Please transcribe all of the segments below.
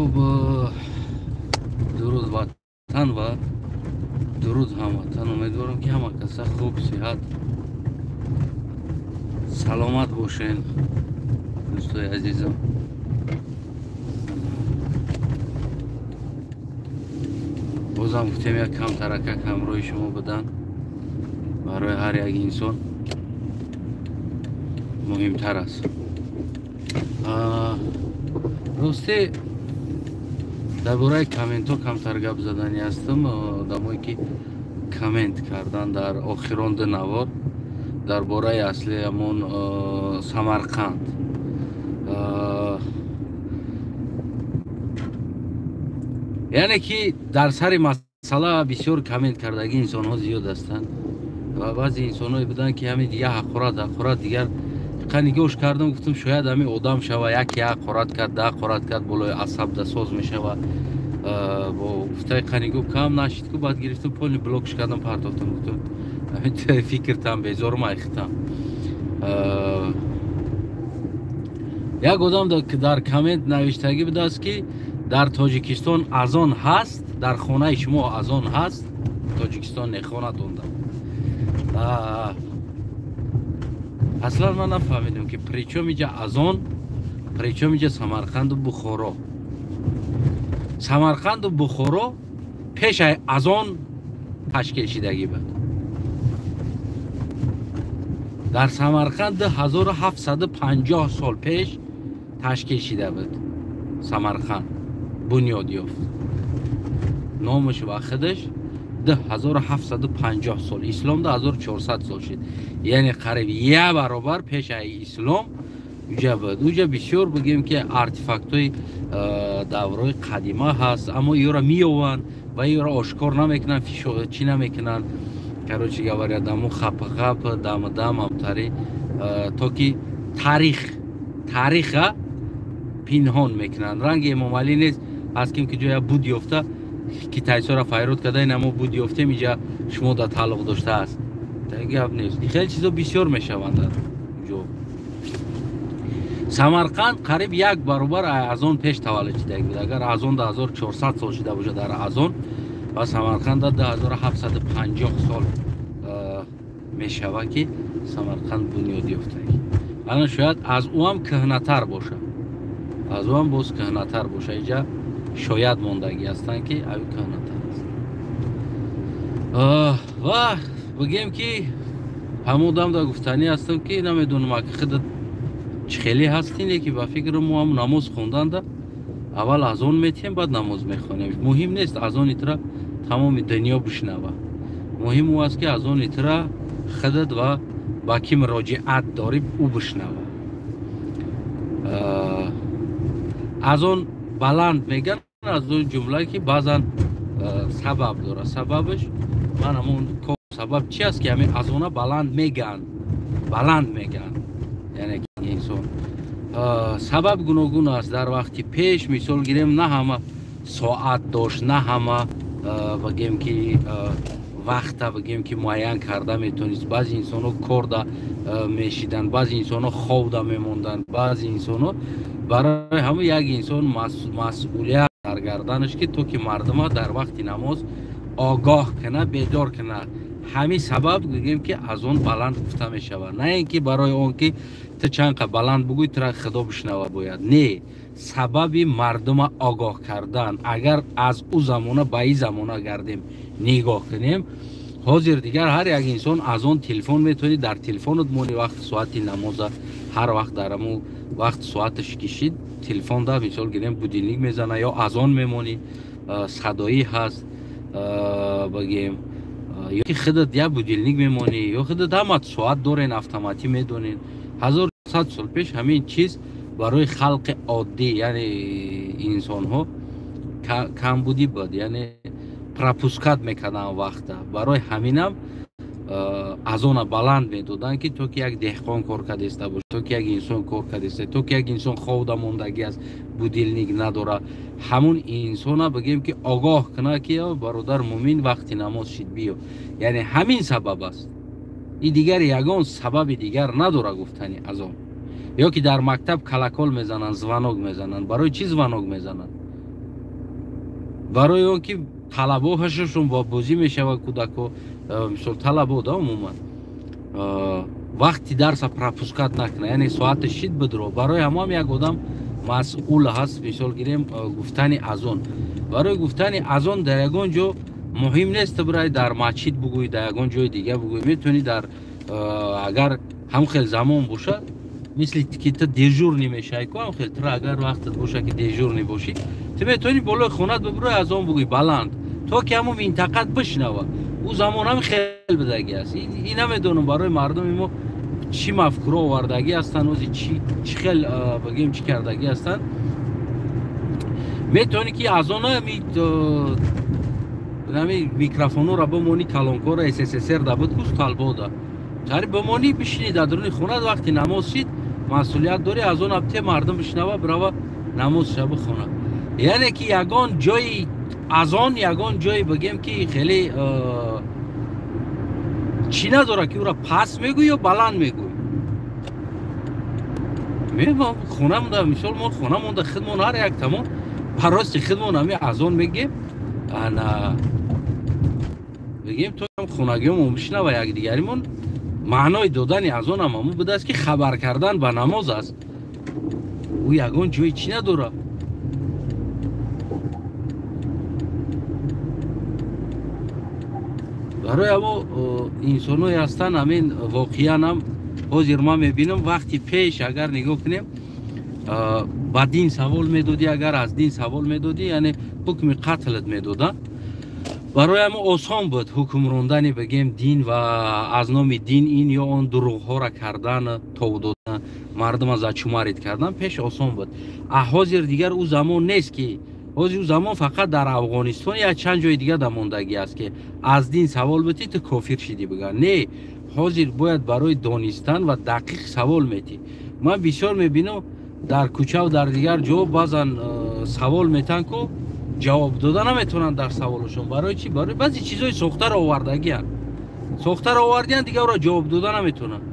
Хуб, дуруд ватан ва дуруд ҳамватан. Умедворам, ки ҳама каса хуб, сиҳат, саломат бошен, дӯстои азизам. Бозам гуфтем, як камтаракак ҳамроҳи шумо будан барои ҳар як инсон муҳимтар аст. Росте, дар бораи комментҳо камтар гап заданӣ ҳастам. Одамое ки коммент кардан дар охирон ду навор дар бораи асли ҳамон Самарқанд, яъне ки дар сари масъала бисёр коммент кардагӣ инсонҳо зиёд ҳастанд ва баъзе инсонҳое буданд, ки ҳамин дигар ҳақорат, ҳақорат, дигар қа нигоҳш кардам, гуфтам, шояд ҳамин одам шава, яке ҳақорат кард, да ҳақорат кард, болои асаб дасоз мешава. Бо гуфтаи қа нигоҳ кам нашид ку, баъд гирифтам, полный блокш кардам, партофтам, гуфтам, фикртам безорум, айхтам. Як одам дар коммент навиштагӣ будааст, ки дар Тоҷикистон азон ҳаст, дар хонаи шумо азон ҳаст, Тоҷикистон не, хонатонда. Аслан ман нафаҳмидам, ки причём иҷа азон, причём иҷа Самарқанду Бухоро. Самарқанду Бухоро пешаи азон ташкил шидагӣ буд. Дар Самарқанд 1750 сол пеш ташкил шида буд. Самарқанд бунёд ёфт, номаш ва худаш 2750 сол, ислом 2400 сол шид, яъне қариб як баробар пешаи ислом уҷа буд. Уҷа бисёр, бигем ки, артефактҳои даврои қадима ҳаст, аммо иёра меёванд ва иёра ошкор намекунанд, чӣ намекунанд. Короче говоря, даму хапхап, дамдам амтари, то ки тариха пинҳон мекунанд. Ранги Эмомалӣ нест, аз ким ки ҷоя буд ёфта, китайсоро файрод карда, ина мо буд ёфтем, иҷа шумо да тааллуқ доштааст, гап нест. Хеле чизо бисёр мешаванд дар ҷо. Самарқанд қариб як баробар аз он пеш таваллуд шидаги буд. Агар аз он 2400 сол шида бошад дар азон, ва Самарқанд 2750 сол мешавад, ки Самарқанд бунёд ёфтаги. Ана шояд аз ӯ ҳам кӯҳнатар бошад, аз ӯ ҳам боз кӯҳнатар бошад. Иҷа шояд мондагӣ ҳастанд, ки ави кӯҳнатар аст. Ва бигем, ки ҳамон дамда гуфтанӣ ҳастам, ки намедонам, аки худат чӣ хеле ҳастин, ки ба фикри мо ҳам намоз хонданда аввал азон метиҳем, баъд намоз мехонем. Муҳим нест азони тра тамоми дунё бишнава, муҳим ӯ аст, ки азони тра худат ва ба кӣ муроҷиат дорӣ, ӯ бишнава. Азон баланд меган, аз он ҷумла ки баъзан сабаб дорад. Сабабаш ман ҳамон сабаб чи аст, ки ҳамин азона баланд меган, баланд меган, яъне инсон сабаб гуногун аст. Дар вақти пеш, мисол гирем, на ҳама соат дошт, на ҳама, бигем ки, вақта, бигем ки, муайян карда метавонист. Баъзе инсонҳо корда мешиданд, баъзе инсонҳо хобда мемонданд, баъзе инсонҳо. Барои ҳамон як инсон масъулият дар гарданаш, ки то ки мардума дар вақти намоз огоҳ кунад, бедор кунад. Ҳамин сабаб, бигем ки, аз он баланд гуфта мешавад, на ин ки барои он ки ту чанд қа баланд бугӯй, тура Худо бишнава бояд. Не, сабаби мардума огоҳ кардан. Агар аз ӯ замона ба ин замона гардем, нигоҳ кунем, ҳозир дигар ҳар як инсон аз он телефон метавонӣ дар телефонат мони, вақти соати намоза ҳар вақт дар ҳамун вақт соаташ кишид, телефон да, мисол гирем, будильник мезана ё азон мемонӣ, садоӣ ҳаст, бигем, ё ки худат як будильник мемонӣ, ё худат ҳама соат дорен, автоматӣ медонен. 1100 сол пеш ҳамин чиз барои халқи оддӣ, яъне инсонҳо, камбудӣ буд, яъне пропускать мекарданд вақта. Барои ҳаминам азона баланд медоданд, ки то ки як деҳқон кор кардеста бош, то ки як инсон кор кардеста, то ки як инсон хобда мондагӣ аст, будильник надора, ҳамун инсона, бигем ки, огоҳ кунад, ки бародар мӯмин, вақти намоз шид, биё. Яъне ҳамин сабаб аст и дигар ягон сабаби дигар надора гуфтани азон. Ё ки дар мактаб колокол мезананд, звонок мезананд. Барои чӣ звонок мезананд? Барои он ки талабоҳашон бо бозӣ мешавад кӯдако, мисол талабо да умуман вақти дарса пропускать накунад, яъне соати шид бидро. Барои ҳамоам як одам масъул ҳаст. Мисол гирем гуфтани азон. Барои гуфтани азон дар ягон ҷо муҳим нест бирай дар масҷид бугӯй, дар ягон ҷои дига бугӯй. Метавонӣ дар агар ҳам хел замон бошад, мисли ки ту дежурный мешавӣ ку, ҳам хел тура агар вақтат бошад ки дежурный бошӣ, ту метавонӣ болои хонат бибирой азон бугӯй баланд, то ки ҳамон минтақат бишнава. Ӯ замон ҳам хел бидагӣ аст. И намедонам барои мардуми мо чӣ мафкура овардагӣ ҳастанд, ози чӣ хел бигем чӣ кардагӣ ҳастанд. Метавонӣ ки азона ами микрофонро бимонӣ, калонкора СССР да буд ку столбода тари бимонӣ, бишинӣ дар дуруни хонат, вақти намоз шид масъулият дорӣ аз он абте мардум бишнава, бирава намозша бихона. Яъне ки ягон ҷои азон, ягон ҷое бигем ки хеле чӣ надорад ки ӯра пас мегӯй ё баланд мегӯй. Хонамонда мисол мо хонамонда худмон ҳар як тамон ба рости худмон ҳами азон мегем, ана бигем то хонагиёмон бишнава якдигаримон. Маънои додани азонам ҳамон будааст ки хабар кардан ба намоз аст. Ӯ ягон ҷои чӣ надорад. Барои ҳамо инсоное ҳастанд ҳамин воқеанам ҳозир ман мебинам. Вақти пеш агар нигоҳ кунем, ба дин савол медодӣ, агар аз дин савол медодӣ, яъне ҳукми қатлат медоданд. Барои ҳамо осон буд ҳукм рондани бигем дин ва аз номи дин ин ё он дурӯғҳоро кардан, тов додан, мардума зачумарид кардан пеш осон буд. А ҳозир дигар ӯ замон нест ки ҳозир ӯ замон фақат дар Афғонистон я чанд ҷои дига да мондагӣ аст ки аз дин савол битӣ ту кофир шидӣ бигӯянд. Не, ҳозир бояд барои донистан ва дақиқ савол метӣ. Ман бисёр мебинам дар кӯчаву дар дигар ҷо баъзан савол метан ку ҷавоб дода наметавонанд дар саволашон. Барои чӣ? Барои баъзе чизҳои сохтаро овардагианд. Сохтаро овардианд, дигар ӯро ҷавоб дода наметавонанд.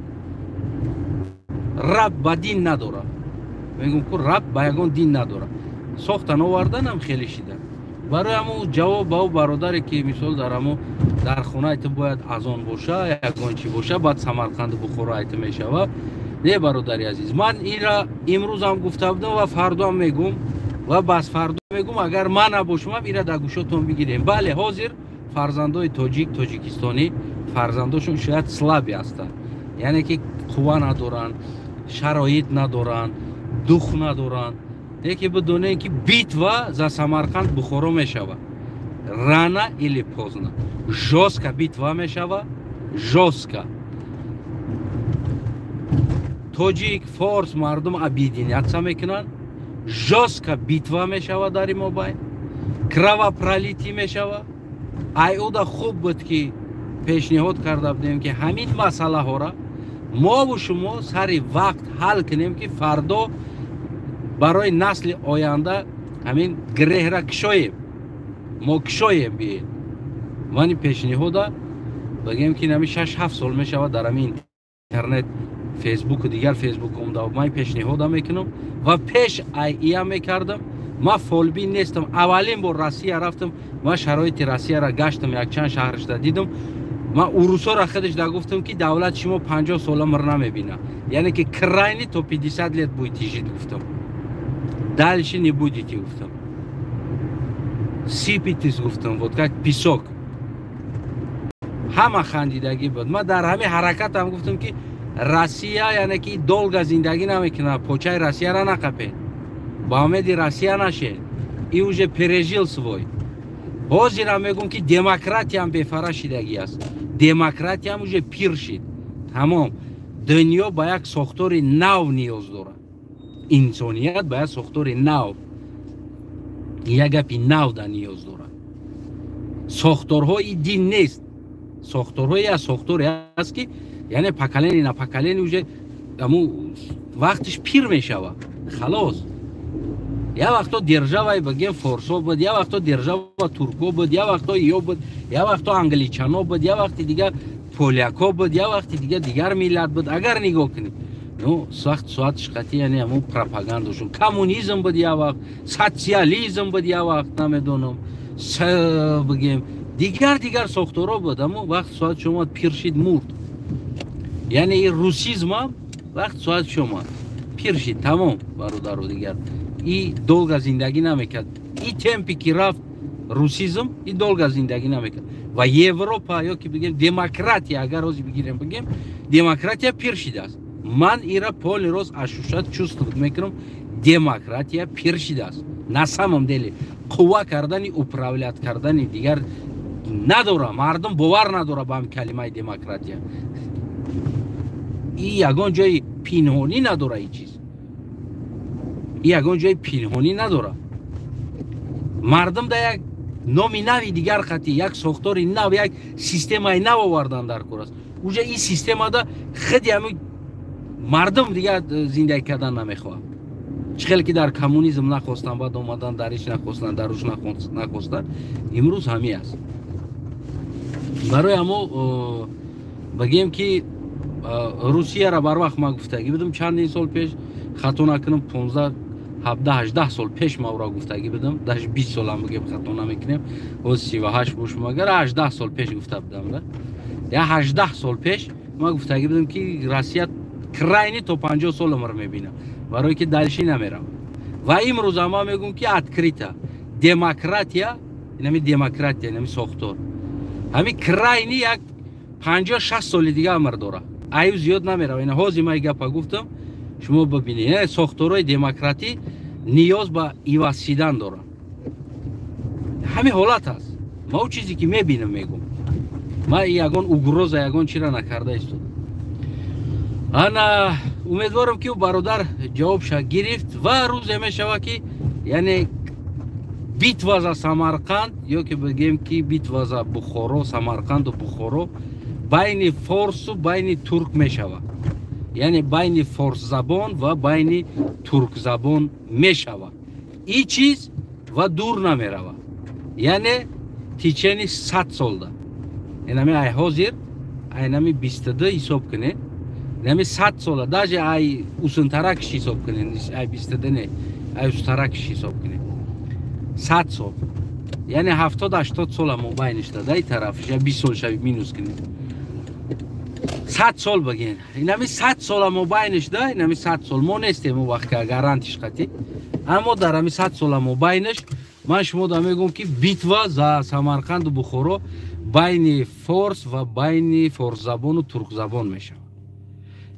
Раб ба дин надорад. Мегӯм ку раб ба ягон дин надорад. Сохтан оварданам хеле шида. Барои ҳамон ҷавоб ба ӯ бародаре ки мисол дар ҳамо дар хонаи ту бояд азон боша, ягон чӣ боша, баъд Самарқанду Бухоро айта мешава. Не, бародари азиз, ман инра имрӯзам гуфта будам ва фардоам мегӯм ва бас фардо мегӯм, агар ман набошумам ира дар гӯшотон бигирем. Бале, ҳозир фарзандои тоҷик, тоҷикистонӣ фарзандошон шояд слабый ҳастанд, яъне ки қувва надоранд, шароит надоранд, дух надоранд. Лекин бидонем ки битва за Самарқанд Бухоро мешава. Рано или поздно. Жёстко битва мешава, жёстко. Тоҷик, форс мардум объединяться мекунанд, жёстко битва мешава дар ин мобайн, кровопролитие мешава. Ай уда хуб буд ки пешниҳод карда будем ки ҳамин масъалаҳоро мову шумо сари вақт ҳал кунем, ки фардо барои насли оянда ҳамин греҳра кушоем, мо кушоем. Биед, ман ин пешниҳода бигем ки нами 6-7 сол мешавад дар ҳамин интернет, фейсбуку дигар фейсбук омда, ман пешниҳода мекунам ва пеш ия мекардам. Ман фолбин нестам. Аввалин бор Россия рафтам, ман шароити Россияро гаштам, якчанд шаҳрашда дидам. Ман урусоро худаш да гуфтам ки давлати шумо 50 сола мир намебина, яъне ки крайне то 50 лет будете жить, гуфтам, дальше не будете, гуфтам, сыпетесь, гуфтам, вот как песок. Ҳама хандидагӣ буд. Ман дар ҳамин ҳаракатам гуфтам ки Россия яъне ки долго зиндагӣ намекунад, почаи Россияра нақапед, ба умеди Россия нашед, и уже пережил свой. Ҳозирам мегӯм ки демократиям бефара шидагӣ аст, демократиям уже пир шид, тамом. Дунё ба як сохтори нав ниёз дорад, инсоният ба як сохтори нав, як гапи нав да ниёз дорад. Сохторҳои дин нест, сохторҳои як сохторе аст ки яъне поколение на поколение уже аму вақтиш пир мешавад, халос. Як вақто державаи бигем форсо буд, як вақто держава турко буд, як вақто ё буд, як вақто англичано буд, як вақти дигар поляко буд, як вақти дигар дигар миллат буд. Агар нигоҳ кунем, ну сахт соатш қатӣ, яъне ҳамун пропагандашон коммунизм буд, як вақт социализм буд, як вақт намедонам Бигем, дигар сохторо буд, аммо вақт соат омад, пир шид, мурд. Яъне и русизмам вақт соат омад, пир шид, тамом, бародару. Дигар и долго зиндагӣ намекард. И темпе ки рафт русизм, и долго зиндагӣ намекард. Ва Европа ё ки бигем демократия, агар ҳозир бигирем, бигем, демократия пир шидааст. Ман ира полный рост ощущать, чувствовать мекунам, демократия пир шидааст. На самом деле қувва кардани, управлять кардани дигар надора. Мардум бовар надора ба ҳам калимаи демократия. И ягон ҷои пинҳонӣ надора, и чиз и ягон ҷои пинҳонӣ надора. Мардум да як номи нави дигар хати, як сохтори нав, як системаи нав овардан дар кор аст. Уже ин системада худи ҳами мардум дигар зиндагӣ кардан намехоҳад. Чӣ хеле ки дар коммунизм нахостанд, баъд омадан дар иш нахостанд, дар уш нахостанд, имрӯз ҳамин аст. Барои ҳамо бигем ки Русияра барвақт ман гуфтагӣ будам чандин сол пеш, хато накунам, 15, 17, 18 сол пеш ма ӯро гуфтагӣ будам, даже 20 солам бигем, хато намекунем. Ҳоз 38 бошум, агар 18 сол пеш гуфта будам да, я 18 сол пеш ман гуфтагӣ будам, ки Россия крайний то 50 сол умр мебинам, барое ки дальше намерам. Ва имрӯза ман мегӯм, ки открыто демократия, инами демократия, инами сохтор ҳами крайний як 50-60 соли дига амр дора, аю зиёд намерава. Ина ҳозир ман гапа гуфтам, шумо бибинед, сохторҳои демократӣ ниёз ба иваз шидан доранд. Ҳамин ҳолат аст. Ма ӯ чизе ки мебинам, мегӯм. Ма ягон угроза, ягон чира накарда истодам. Ана умедворам, ки ӯ бародар ҷавобша гирифт. Ва рӯзе мешавад, ки яъне битва за Самарқанд ё ки бигем ки битва за Бухоро, Самарқанду Бухоро, байни форсу байни турк мешавад, яъне байни форсзабон ва байни туркзабон мешавад и чиз ва дур намеравад. Яъне течение 100 солда, инами ай ҳозир, айнами 22 ҳисоб кунед, инами 100 сола, даже ай усунтаракш ҳисоб кунед, ай 22 не, ай устаракш ҳисоб кунед, 100 сол, яъне 70-80 сола мобайнишда, дай тарафш я 20 сол шави минус кунед, 100 сол бигин, инами 100 сола мобайнишда. Инами 100 сол мо нестем он вақт, гарантиш қатӣ, аммо дар ҳами 100 сола мобайниш ман шумо да мегӯм, ки битва за Самарқанду Бухоро байни форс ва байни форсзабону туркзабон мешавад.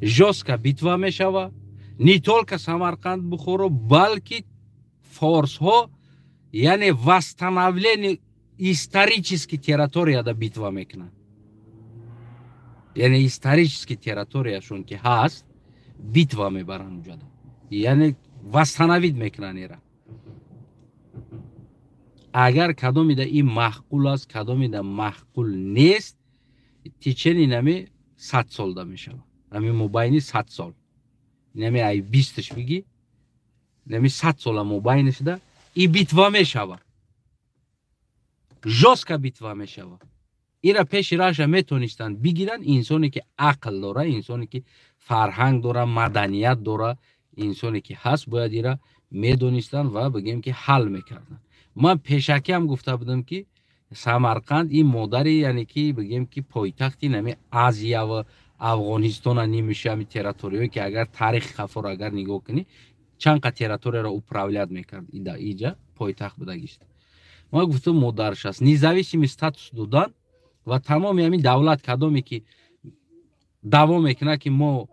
Жёстко битва мешавад, не только Самарқанд, Бухоро, балки форсҳо, яъне восстановление исторический территорияда битва мекунанд. Яъне исторический территорияшон ки ҳаст, битва мебаранд уҷада, яъне восстановить мекунанд ира. Агар кадомида ин маъқул аст, кадомида маъқул нест, течение нами 100 солда мешавад, ҳами мобайни 100 сол, нами ай 20-ш бигӣ, нами 100 сола мобайнишда и битва мешавад, жёстко битва мешавад. Ира пеши раша метонистанд бигиранд. Инсоне ки ақл дора, инсоне ки фарҳанг дора, маданият дора, инсоне ки ҳаст, бояд ира медонистанд ва бигем ки ҳал мекарданд. Ман пешакиам гуфта будам, ки Самарқанд ин модари, яъне ки бигем ки пойтахти нами Азия ва Афғонистона нимиши, ҳами территорияое ки агар таърихи хафоро агар нигоҳ кунӣ, чанд қа территорияро управлять мекард, иҷа пойтахт будагист. Ма гуфтам, модарш аст. Независимый статус додан ва тамоми ҳамин давлат, кадоме ки даъво мекунад, ки мо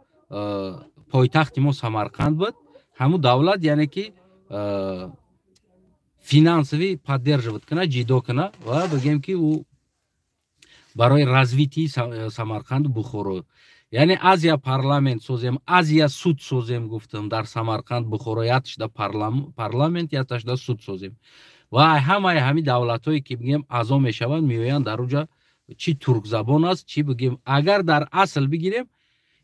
пойтахти мо Самарқанд буд, ҳамун давлат, яъне ки финансово поддерживать кунад, ҷидо кунад ва бигем ки ӯ барои развитии Самарқанду Бухоро, яъне Азия парламент созем, Азия суд созем. Гуфтам, дар Самарқанд, Бухоро яташда парламент, яташда суд созем ва ҳамаи ҳамин давлатҳое ки бигем аъзо мешаванд, меоянд дар уҷа, чӣ туркзабон аст, чӣ бигем. Агар дар асл бигирем,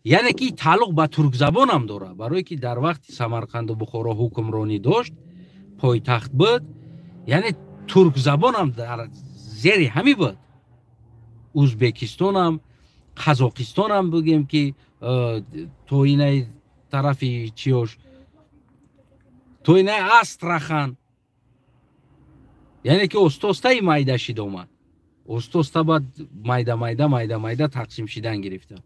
яъне ки тааллуқ ба туркзабонам дорад, барое ки дар вақти Самарқанду Бухоро ҳукмронӣ дошт, пойтахт буд, яъне туркзабонам дар зери ҳамин буд. Узбекистонам, Қазоқистонам, бигем ки то инаи тарафи чиёш, то инаи Астрахан. Яъне ки оста-оста и майда шид омад, оста-оста баъд майда майда майда майда тақсим шидан гирифта.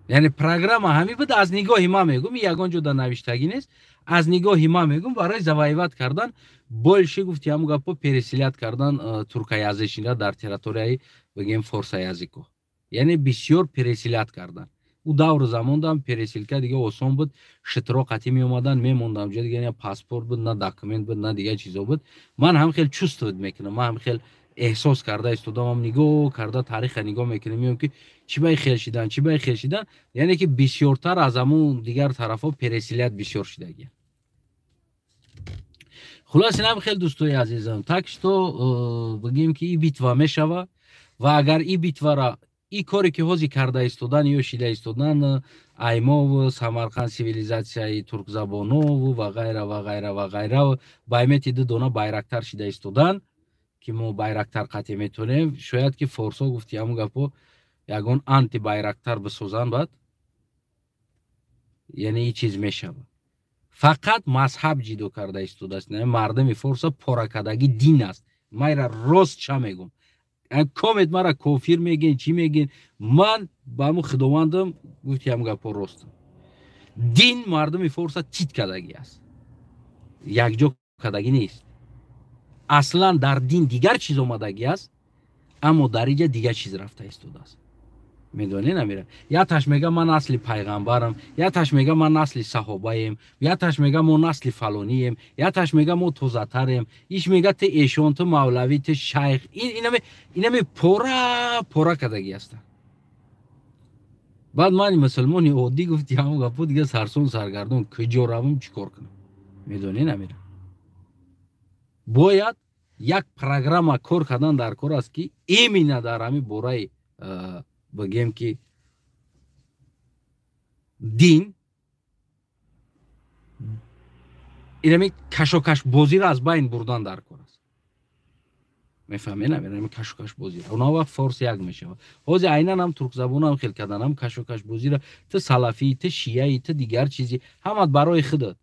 Яъне программа ҳамин буд. Аз нигоҳи ман мегум, ягон ҷо дар навиштагӣ нест, аз нигоҳи ман мегум, барои завоевать кардан больше гуфти ҳамун гапо переселять кардан туркоязычныйра дар территорияи бигем форсоязыко, яъне бисёр переселять кардан. Ӯ давру замондам переселка дига осон буд, шитро қатӣ меомадан, мемондам ҷо, дига на паспорт буд, на документ буд, на дигар чизо буд. Ман ҳам хел чувствовать мекунам, ман ҳам хел эҳсос карда истодам, нигоҳ карда тариха нигоҳ мекунем, меём ки чӣ бай хел шидан, чӣ бай хел шидан. Яъне ки бисёртар аз ҳамун дигар тарафҳо переселять бисёр шидагия. Хулос, инам хел, дӯстои азизам. Так что бигем ки и битва мешава, ва агар и битвара, и коре ки ҳозир карда истодан ё шида истодан аймов, Самарқанд, сивилизатсияи туркзабонов ва ғайра ва ғайра ва ғайра, баймети ду дона байрактар шида истодан, ки мо байрактар қатъ метонем, шояд ки форсо гуфти ҳамун гапо ягон антибайрактар бисозанд, баъд яъне и чиз мешава. Фақат мазҳаб ҷидо карда истодааст. Мардуми форса поракардагӣ дин аст. Майра рост ча мегум, комет мара кофир мегӯен, чӣ мегӯен, ман ба ҳамун худовандам гуфти ҳамун гапо ростам. Дин мардуми форса тит кардагӣ аст, якҷо кардагӣ нест. Аслан дар дин дигар чиз омадагӣ аст, аммо дар иҷа дигар чиз рафта истодааст. Медонӣ намира, яташ мега ман насли пайғамбарам, яташ мега ман насли саҳобаем, яташ мега мо насли фалонием, яташ мега мо тозатарем, иш мега ту эшон, ту мавлавӣ, ту шайх. Инаме пора пора кардагӣ ҳастанд. Баъд ман мусулмони оддӣ гуфти ҳамон гапо дига сарсон саргардон, куҷо равам, чӣ кор кунам, медонӣ намира. Бояд як программа кор кардан дар кор аст, ки именно дар ҳамин бораи бигем ки дин инами кашокашбозиро аз байн бурдан дар кор аст. Мефаҳмед намира, инами кашокашбозиро оно вақт форс як мешавад. Ҳозир айнан ҳам туркзабонам хел кардан, ҳам кашокашбозиро, ту салафӣ, ту шияи, ту дигар чизи, ҳамат барои худат.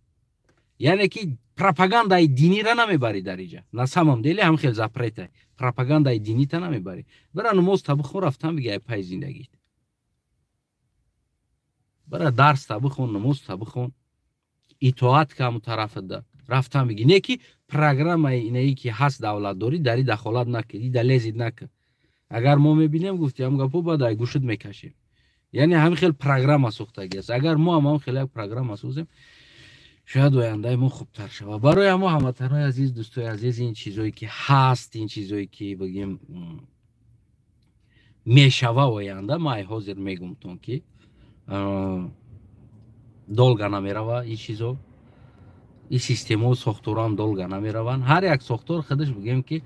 Яъне ки пропагандаи динира намебарӣ дар иҷа. На самом деле ҳам хел запрета. Пропагандаи динита намебарӣ. Бара намоз та бихон, рафтан биги ай пай зиндагит. Бара дарс та бихон, намоз та бихон, итоат ка ҳамун тарафада. Рафтан биги. Не ки программаи инаи ки ҳаст давлатдорӣ, дари дахолат накӣ, ида лезид накӣ. Агар мо мебинем, гуфти ҳам гапо, баъд ай гӯшт мекашем. Яъне ҳамин хел программа сохтагӣ аст. Агар мо ҳам ҳамин хел як программа созем, шояд ояндаи мо хубтар шавад. Барои ҳамо ҳамватанҳои азиз, дӯстои азиз, ин чизое ки ҳаст, ин чизое ки бигем мешава оянда, ман ай ҳозир мегумтон ки долга намерава ин чизо, ин системао сохторам долга намераванд. Ҳар як сохтор худаш бигем ки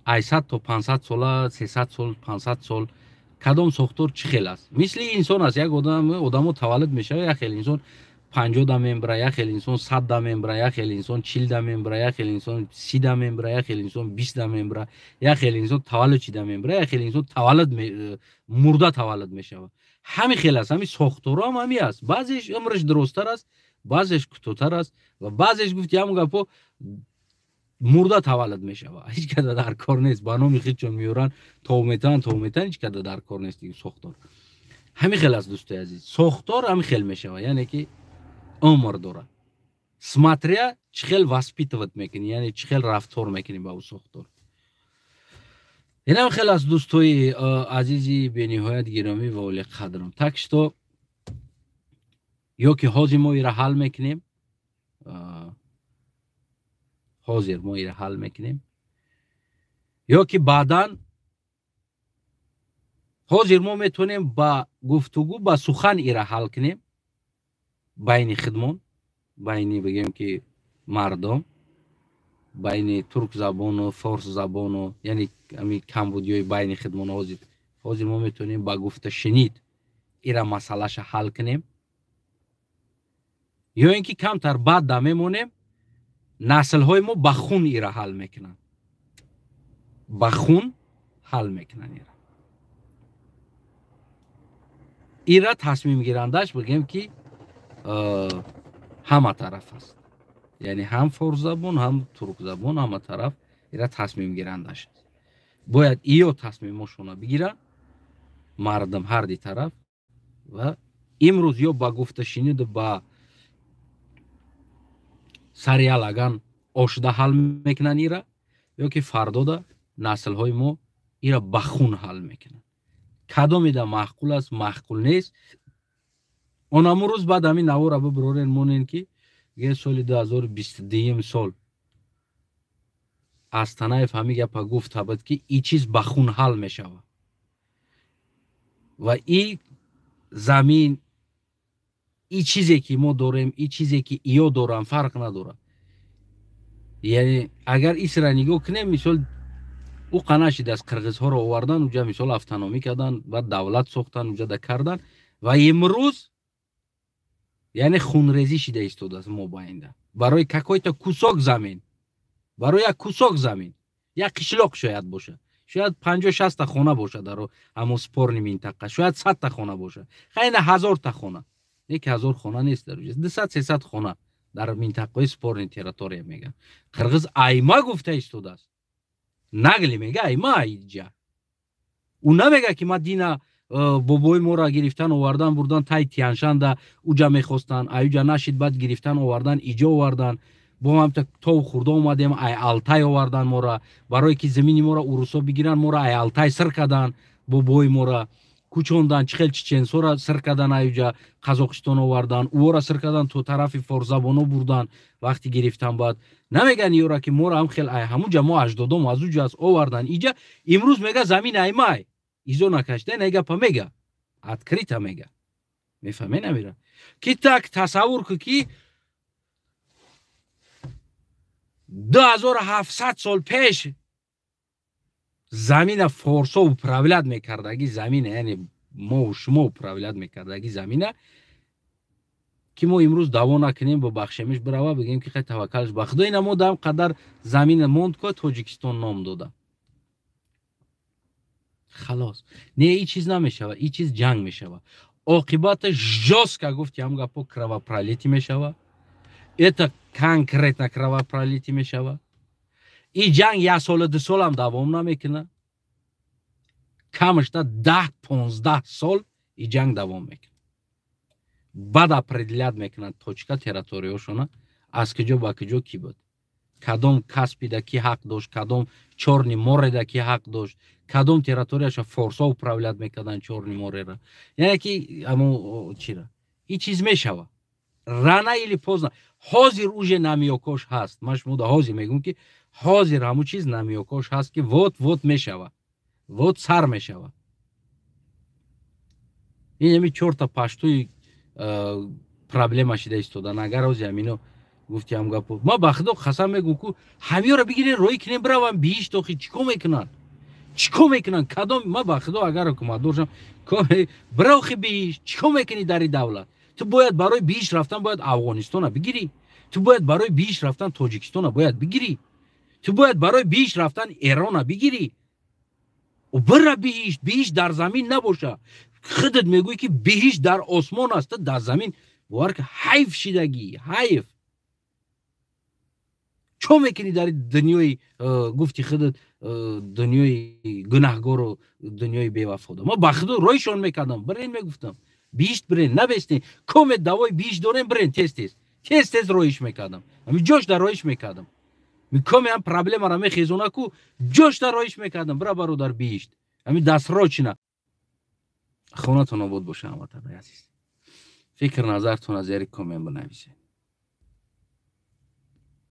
800 то 500 сола, 300 сол, 500 сол, кадом сохтор чӣ хел аст. Мисли инсон аст, як одам, одамо таваллуд мешавад, як хел инсон 50 да мембра, як хел инсон 100 да мембра, як хел инсон 40 да мембра, як хел инсон 30 да мембра, як хел инсон 20 да мембра, як хел инсон таваллуд чида мембра, як хел инсон таваллуд мурда таваллуд мешавад. Ҳамин хел аст, ҳамин сохторо ҳам ҳамин аст. Баъзеш умраш дурусттар аст, баъзеш кӯтоҳтар аст ва баъзеш гуфти ҳамон гапо мурда таваллуд мешавад. Ҳеҷ када дар кор нест, ба номи худшон меоранд, тов метаванд, тов метаванд, ҳеҷ када дар кор нест сохтор. Ҳамин хел аст, дӯстои азиз. Сохтор ҳамин хел мешавад, яъне ки умр дорад. Смотря чӣ хел воспитывать мекунӣ, яъне чӣ хел рафтор мекунӣ ба ӯ сохтор. Инам хел аст, дӯстои азизи бениҳоят гиромӣ ва олиқадрам. Так что ё ки ҳозир мо ира ҳал мекунем, ҳозир мо ира ҳал мекунем, ё ки баъдан ҳозир мо метавонем ба гуфтугӯ, ба сухан ира ҳал кунем байни хидмон, байни бигем ки мардум, байни туркзабону форсзабону, яъне ҳамин камбудиҳои байни хидмон. Ҳозир мо метавонем ба гуфта шунид ира масъалаша ҳал кунем, ё ин ки камтар баъд да мемонем, наслҳои мо ба хун ира ҳал мекунанд, ба хун ҳал мекунанд ира. Ира тасмимгирандаш бигем ки Ҳама тараф аст, яъне ҳам форсзабон, ҳам туркзабон, ҳама тараф ира тасмимгирандаш аст. Бояд иё тасмимошона бигиранд мардум ҳарди тараф ва имрӯз ё ба гуфташиниду ба сари алаган ошуда ҳал мекунанд ира, ё ки фардода наслҳои мо ира ба хун ҳал мекунанд. Кадомида маъқул аст, маъқул нест. Онаму рӯз баъд ҳамин навора бибирорен, монен ки ге соли 2022 сол Астанаев ҳамин гапа гуфта буд, ки и чиз ба хун ҳал мешавад ва и замин, и чизе ки мо дорем, и чизе ки иё дорам, фарқ надорад. Яъне агар исра нигоҳ кунем, мисол, ӯ қана шидааст, қирғизҳоро овардан уҷа, мисол, автономӣ кардан, баъд давлат сохтан, уҷада кардан ва имрӯз яъне хунрезӣ шида истодааст мобайнда барои какой-то кусок замин, барои як кусок замин, як қишлоқ шояд бошад, шояд 50-60-та хона бошад дар ҳамон спорный минтақа, шояд 100-та хона бошад, хайна 1000-та хона, не ки 1000 хона нест дар уҷа, 200-300 хона дар минтақаҳои спорный территория. Мегӯянд, қирғиз айма гуфта истодааст, нагли мега, айма иҷа. Ӯ намега, ки ма дина бобои моро гирифтан, овардан, бурдан тай Тяншанда, уҷа мехостан, аюҷа нашид, баъд гирифтан, овардан, иҷо овардан, бо ҳамта тов хурда омадем, ай Алтай овардан мора, барое ки замини моро урусо бигиранд, моро ай Алтай сир кардан, бобои мора кӯчондан, чӣ хел чеченсора сир кардан, аюҷа Қазоқистон овардан, ӯора сир кардан, то тарафи форсзабоно бурдан. Вақти гирифтан, баъд намеган ёра, ки моро ҳам хел ай ҳамуҷа, мо аҷдодом аз уҷа аст, овардан иҷа. Имрӯз мега, замин аймай, изо накашта, на гапа мега, открыто мега. Мефаҳме намира ки так тасаввур ку, ки 2700 сол пеш замина форсо управлять мекардаги замина, яъне мо шумо управлять мекардаги замина, ки мо имрӯз даво накунем, бо бахшемиш бирава, бигем, ки хай, таваккалш ба Худо. Ина мо дам қадар замина монд, ко Тоҷикистон ном дода, халос. Не, и чиз намешава, и чиз ҷанг мешава, оқибата жёстко, гуфти ҳам гапо, кровопролитие мешава, это конкретно кровопролитие мешава. И ҷанг як солу 2 солам давом намекунад, камашта 10-15 сол и ҷанг давом мекунад. Баъд определять мекунанд точка территорияшона, аз куҷо ба куҷо, ки буд, кадом Каспида ки ҳақ дошт, кадом Чёрный море да ки ҳақ дошт, кадом территорияша форсо управлять мекарданд, Чёрный море ра, яъне ки амо чира. И чиз мешава рано или поздно. Ҳозир уже намёк ош ҳаст. Ман шумо да ҳозир мегӯм, ки ҳозир ҳамун чиз намёк ош ҳаст, ки вот вот мешава, вот сар мешава. Ин ами чорта паштуи проблема шида истодан. Агар ҳози ҳамино гуфти ҳам гапо, ма ба Худо қасам мегӯм, ку ҳамиёро бигирен, роҳӣ кунем, биравам биҳишт. Охи чӣ кор мекунанд, чӣ кор мекунанд? Кадом, ма ба Худо, агар ҳукуматдор шам, бирохи биҳишт. Чӣ кор мекунӣ дар ин давлат? Ту бояд барои биҳишт рафтан бояд Афғонистона бигирӣ, ту бояд барои биҳишт рафтан Тоҷикистона бояд бигирӣ, ту бояд барои биҳишт рафтан Эрона бигирӣ. Бира биҳишт, биҳишт дар замин набоша. Худат мегӯӣ, ки биҳишт дар осмон аст, ту дар замин. Бовар ки, ҳайф шидагӣ, ҳайф. Чо мекунӣ дар дунёи гуфти худат, дунёи гунаҳгору дунёи бевафода? Ма ба Худо роҳишон мекардам, бирен, мегуфтам, биҳишт бирен, набестен, коме давои биҳишт дорем, бирен. Тез тез, тез тез роҳиш мекардам, ами ҷош дар роҳиш мекардам. Коме ҳам проблемара мехезона ку, ҷош дар роҳиш мекардам, бира, бародар, биҳишт ами дастрочина. Хонатон обод боша, ҳамватанои азиз. Фикр назартон аз зери коммент бинависед.